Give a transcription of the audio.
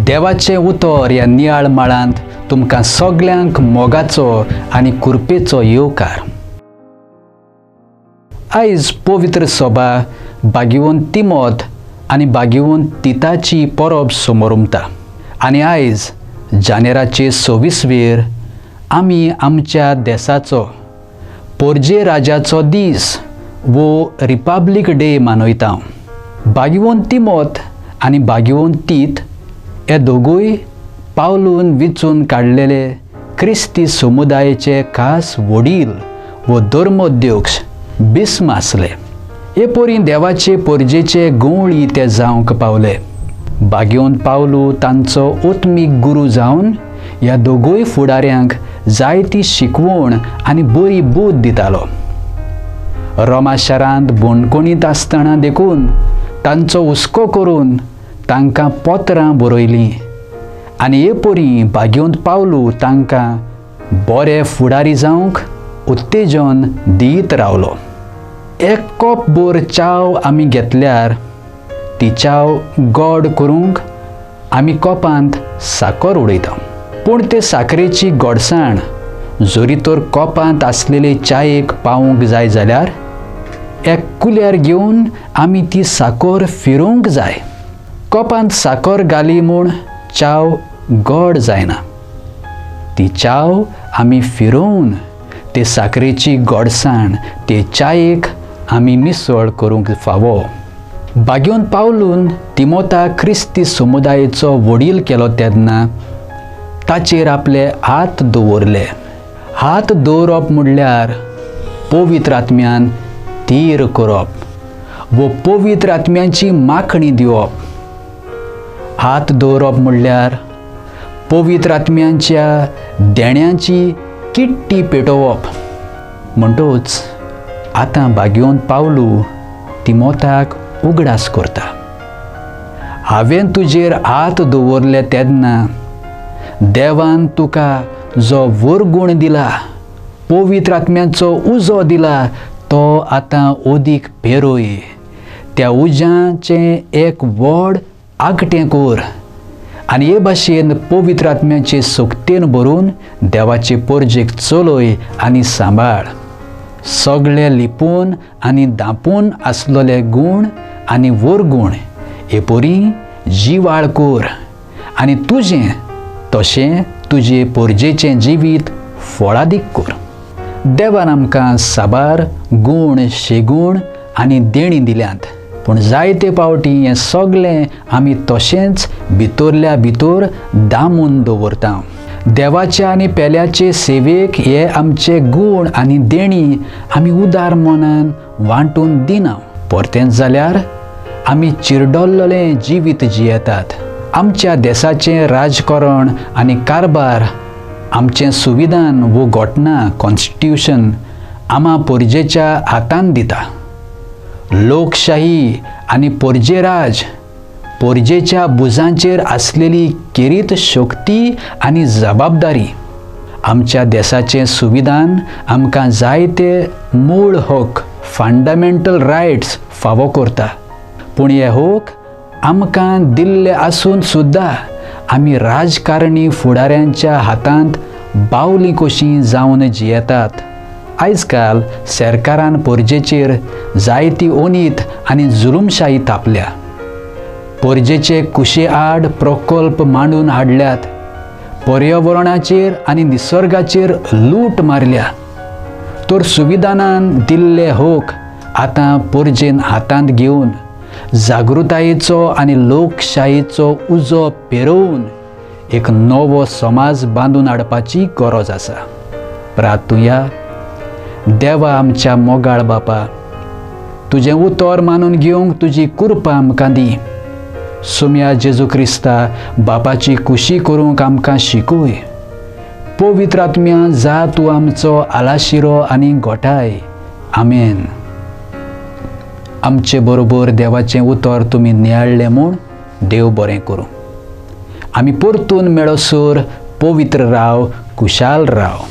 देवाचें उतर ह्या नियाळ माळांत तुमकां सगल्यांक मोगाचो आनी कृपेचो येवकार. आयज पवित्र सभा बागिवन तिमोत आनी बागिवन तिताची परब समोर आनी आयज जानेराचे 26वेर आमी आमच्या देसाचो पोरजे राजाचो दीस वो रिपब्लीक डे मनयता. बागिवन तिमोत आनी बागिवन तीत हे दोगूय पावलून विचून काडलेले क्रिस्ती समुदायेचे खास वडील वो धर्मोद्योक्ष बिस्म आसले. हे पोरी देवाचे पोरजेचे गवळी ते जावंक पावले. बागिवन पावलू तांचो आत्मीक गुरू जावन ह्या दोगूय फुडाऱ्यांक जायती शिकवण आनी बरी बूद दितालो. रोमा शारांत बणकोणींत आसतना देखून तांचो हुस्को करून तांकां पत्रां बरयलीं आनी हे परी बागिवन पावलू तांकां बरे फुडारी जावंक उत्तेजन दीत रावलो. एक कप भर चाव आमी घेतल्यार ती चाव गोड करूंक आमी कपांत साकर उडयता, पूण ते साकरेची गोडसाण जरी तर कपांत आसलेले चायेक पावूंक जाय जाल्यार एक कुल्यार घेवन आमी ती साकर फिरोवंक जाय. कपांत साकर घाली म्हूण चाव गोड जायना, ती चाव आमी फिरोवन ते साकरेची गोडसाण ते चायेक आमी मिसळ करूंक फावो. बागिवन पावलून तिमोता क्रिस्ती समुदायेचो वडील केलो तेन्ना ताचेर आपले हात दवरले. हात दवरप म्हणल्यार पवित्र आत्म्यान तीर करप वो पवित्र आत्म्याची माखणी दिवप. हात दवरप म्हणल्यार पवित्र आत्म्यांच्या देण्यांची किट्टी पेटोवप. म्हणटूच आतां बागिवन पावलू तिमोताक उगडास करता, हांवें तुजेर हात दवरले तेन्ना देवान तुका जो वरगूण दिला, पवित्र आत्म्याचो उजो दिला, तो आतां ओदीक पेरोय. त्या उज्याचें एक व्हड आगटें कोर आनी हे भाशेन पवित्र आत्म्याचे सक्तेन भरून देवाचे पोरजेक चलय आनी सांबाळ. सगळे लिपून आनी दांपून आसलेले गूण आनी वरगूण हे परी जिवाळ कोर आनी तुजें तशें तुजे पोरजेचें जिवीत फळादीक कोर. देवान आमकां साबार गूण शेगूण आनी देणी दिल्यात, पूण जायते पावटी हें सगळें आमी तशेंच भितरल्या भितर दामून दवरता. देवाच्या आनी पेल्याचे सेवेक हे आमचे गूण आनी देणी आमी उदार मनान वांटून दिना. परतेंच जाल्यार आमी चिरडल्लें जिवीत जियेतात. आमच्या देसाचें राजकारण आनी कारभार, आमचें संविधान वो घटना कॉन्स्टिट्यूशन आमा पोरजेच्या हातान दिता. लोकशाही आनी पोरजेराज पोरजेच्या भुजांचेर आसलेली केरीत शक्ती आनी जबाबदारी. आमच्या देसाचें संविधान आमकां जायते मूळ हक, फंडामेंटल रायट्स फावो करता, पूण हे हक आमकां दिल्ले आसून सुद्दां आमी राजकारणी फुडाऱ्यांच्या हातांत बावली कशीं जावन जियेतात. आयज काल सरकारान पोरजेचेर जायती ओनीत आनी जुलूमशाही तापल्या. पोरजेचे कुशे आड प्रकल्प मांडून हाडल्यात, पर्यावरणाचेर आनी निसर्गाचेर लूट मारल्या. तर संविधानान दिल्ले हक आतां पोरजेन हातांत घेवन जागृतायेचो आनी लोकशायेचो उजो पेरोवन एक नवो समाज बांदून हाडपाची गरज आसा. प्रार्थुया. देवा आमच्या मोगाळ बापा, तुजें उतर मानून घेवंक तुजी कृपा आमकां दी. सुम्या जेजू क्रिस्ता बापाची खुशी करूंक आमकां शिकय. पवित्र आत्म्या जा तूं आमचो आलाशिरो आनी गोठाय. आमेन. आमचे बरोबर देवाचें उतर तुमी नियाळ्ळें म्हूण देव बरें करूं. आमी परतून मेळसर पवित्र राव, खुशाल राव.